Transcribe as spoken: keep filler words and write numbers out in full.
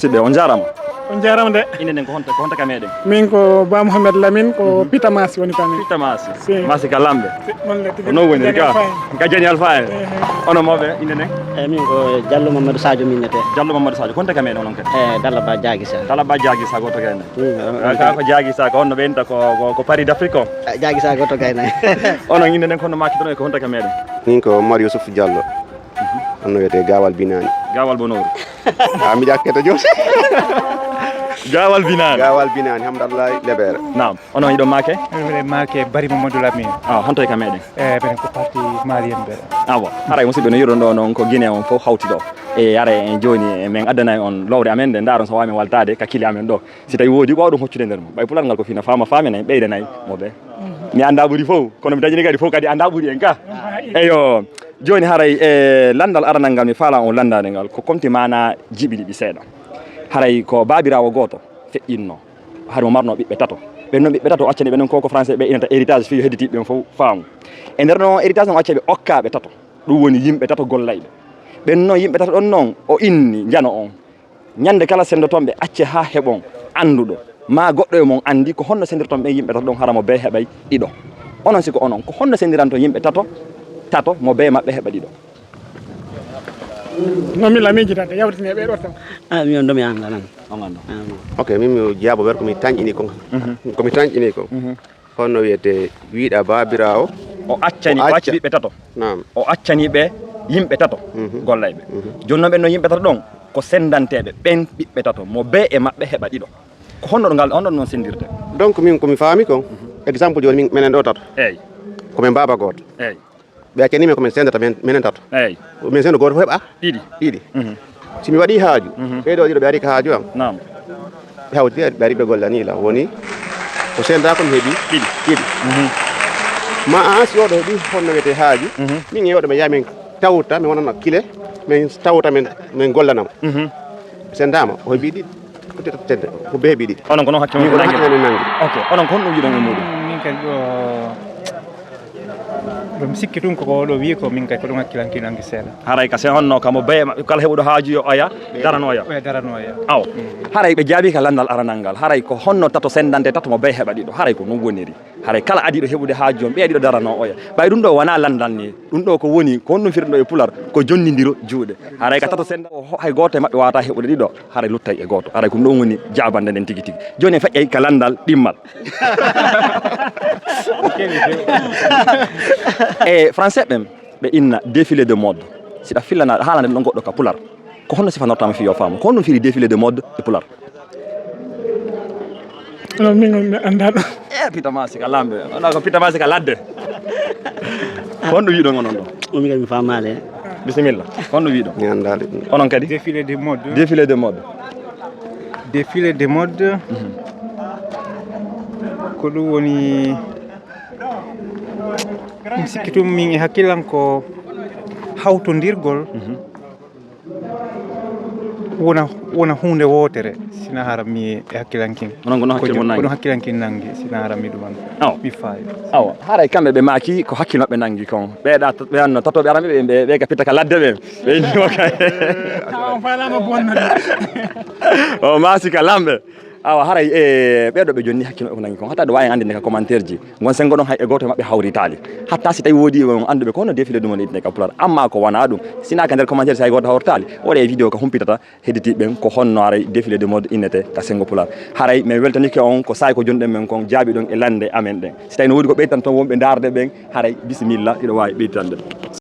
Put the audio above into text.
Siɓe, on jarama. On jarama de. Inde nden ko honto, ko honto ka meɗen? Min ko Ba Mohamed Lamine, ko Pita Masi woni ka min. Pita Masi. Si. Masi ka lambe. Si, noon le, ko noon woni ka. Ka jani alfa en. Ono moɓe, inde nden? E min ko Jallo Mamadou Sadio min nete. Jallo Mamadou Sadio, ko honto ka meɗen onon kadi? E Dalla Ba Jaagi Sa. Dalla Ba Jaagi Sa, goto ka en. Ka ko Jaagi Sa, ko honno ɓe inta ko, ko, ko Paris d'Afrique o? Jaagi Sa goto ka en. Onon inde nden ko honno makki toon e ko honto ka meɗen? Min ko Omar Youssouf Diallo. Honno wiyetee Gaawal Binaani. Gaawal Bonoori. A mi ƴakkete jooni. Gaawal Binaani. Gaawal Binaani, Hamdallahi Lebeere. Naam. Onon hiɗon maake? Minen maake Bari Mamadou Lamine. Ah, honto e ka meɗen? E minen ko parti Malien ɓe. Awa. Haray musidɓe no yiɗon ɗo noon ko Guinée on fof hawti ɗo. E haray en jooni men addanay on lowre amen nde ndaaron so waawi men waltaade ka kili amen ɗo. Si tawi woodi ko wawɗum hoccude nder mum. Ɓay pulal ngal ko fina faama faamina en ɓeydanay mo ɓe. Mi annda ɓuri fof, kono mi dañini kadi fof kadi annda ɓuri en ka. Eyo, jooni haray e lanndal aranal ngal mi faala on lanndaade ngal ko komti maana jiɓi ɗiɗi seeɗa. Haray ko baabiraawo gooto feƴƴinno. Hari mo marno ɓiɓɓe tato. Ɓen noon ɓiɓɓe tato accani ɓe noon ko ko français ɓe inata héritage fii hedditiiɓe ɓen fof faamu. E nder noon héritage noon acca ɓe okka ɓe tato. Ɗum woni yimɓe tato gollayɓe. Ɓen noon yimɓe tato ɗon noon o inni njano on. Ñande kala senndoton ɓe, acce haa heɓon annduɗo, maa goɗɗo e mon anndi ko honno senndirton ɓen yimɓe tato ɗon hara mo bee heɓay ɗiɗo. Onon si ko onon, ko honno senndiranton yimɓe tato, tato mo bee maɓɓe heɓa ɗiɗo? No mi la miijitante, yawtine ɓee ɗo tan. Ah, mi on ɗo mi annda nan. On annda. Ah, non. Ok, min mi jaabo wer ko mi tanƴini kon. Mhm. Ko mi tanƴini kon. Mhm. Honno wiyetee, wiiɗa baabiraawo? O accani, o O acca. acci ɓiɓɓe tato. Naam. O accani ɓe yimɓe tato Mhm. gollayɓe. Mhm. Jooni noon ɓen noon yimɓe tato ɗon ko senndanteeɓe ɓen ɓiɓɓe tato, mo bee e maɓɓe heɓa ɗiɗo. Ko honno ɗo ngal, honno ɗum noon senndirte? Donc min ko mi faami kon, exemple jooni min, minen ɗo tato. Eey. Ko min baaba gooto. Eey. Ɓe accani min ko min senndata min, minen tato. Eey. Min sennda gooto fof heɓa Ɗiɗi. Ɗiɗi. Mhm. Si mi waɗii haaju, Mhm. ɓee ɗoo ɗiɗo ɓe ari ko haaju am. Naam. Ɓe hawti ɓe ari ɓe gollanii la. Woni ko senndaa ko mi heɓi Ɗiɗi. Ɗiɗi. Mhm. Ma a si oɗo heɓi honno wiyetee haaju, Mhm. min e oɗo ɓe yaha min tawta, min wonana kile, min tawta min, min gollanamo. Mhm. Senndaama, o heɓi ɗiɗi. Ko tedde, ko bee heɓi ɗiɗi. Onon ko noon hakkille Min ko noon nangi. hakkille men nangi. Ok, onon ko honɗum yiɗon e muɗum? Min kadi ɗo Ɗum sikki tun ko ko oɗo wi'i ko min kay ko ɗum hakkilanki nangi seeɗa. Haray ka se honno ka mo bee maɓɓe kala heɓuɗo haaju yo oya, darano oya. Oya darano oya. Aw, haray ɓe jaabi ka lanndal aranal ngal. Haray ko honno tato senndante tato mo bee heɓa ɗiɗo. Haray ko non woniri. Haray kala adiiɗo heɓude haaju on, ɓe adiiɗo darano oya. Ɓay ɗum ɗo wona lanndal ni. Ɗum ɗo ko woni, ko honɗum firndo e pular, ko jonnindiro juuɗe. Haray ka tato sennda, o ho-, hay gooto e maɓɓe waawata heɓude ɗiɗo. Haray luttay e gooto. Haray ko ɗum ɗon woni jaabande nden tigi tigi. Jooni en feƴƴay ka lanndal ɗimmal. E français ɓen, ɓe inna défilé de mode. Si ɗa fillana, haalande ɗon goɗɗo ka pular. Ko honno sifanortaama fii yo faamu? Ko honɗum firi défilé de mode e pular? Non, min on mi anndaa ɗum. E Pita Masi ka lambe. Onon ko Pita Masi ka ladde. Ko honɗum yiɗon onon ɗo? O mi kadi mi faamaali. Bisimilla. Ko honɗum yiɗon? Mi anndaa ɗum. Onon kadi? Défilé de mode. Défilé de mode. Défilé de mode. Mhm. Ko ɗum woni, mi sikki tun min e hakkillan ko hawtondirgol. Mhm. Wona, wona huunde wootere, sina hara mi e hakkilankin. Onon ko no hakkille mon nangi? Ko ɗum hakkilankin nangi, sina hara mi ɗum an. Awa. Mi faayi. Awa, haray kamɓe ɓe maaki ko hakkille maɓɓe nangi kon. Ɓe ɗa, ɓe anno tatoɓe aranɓe ɓe, ɓe, ɓe ka pitta ka ladde ɓe. Ɓe inni o kay. Awa, on faalaama bonnande. O maasi ka lamɓe. Awa, haray e ɓee ɗo ɓe jonni hakkille maɓɓe ko nangi kon. Hatta ɗo waawi anndinde ka commentaire ji. Ngon senngo ɗon hay e gooto e maɓɓe hawritaali. Hatta si tawi woodi on annduɓe ko honno défilé ɗum woni ka pular. Amma ko wona ɗum. Sina ka nder commentaire si hay gooto hawritaali. Waɗe e vidéo ka humpitata hedditiiɓe ɓen ko honno haray défilé de mode innete ka senngo pular. Haray min weltanike on ko saa'i ko jonɗen men kon jaabi ɗon e lannde amen ɗen. Si tawi no woodi ko ɓeytan ton wonɓe ndaarde ɓen, haray bisimilla, hiɗo waawi ɓeytande.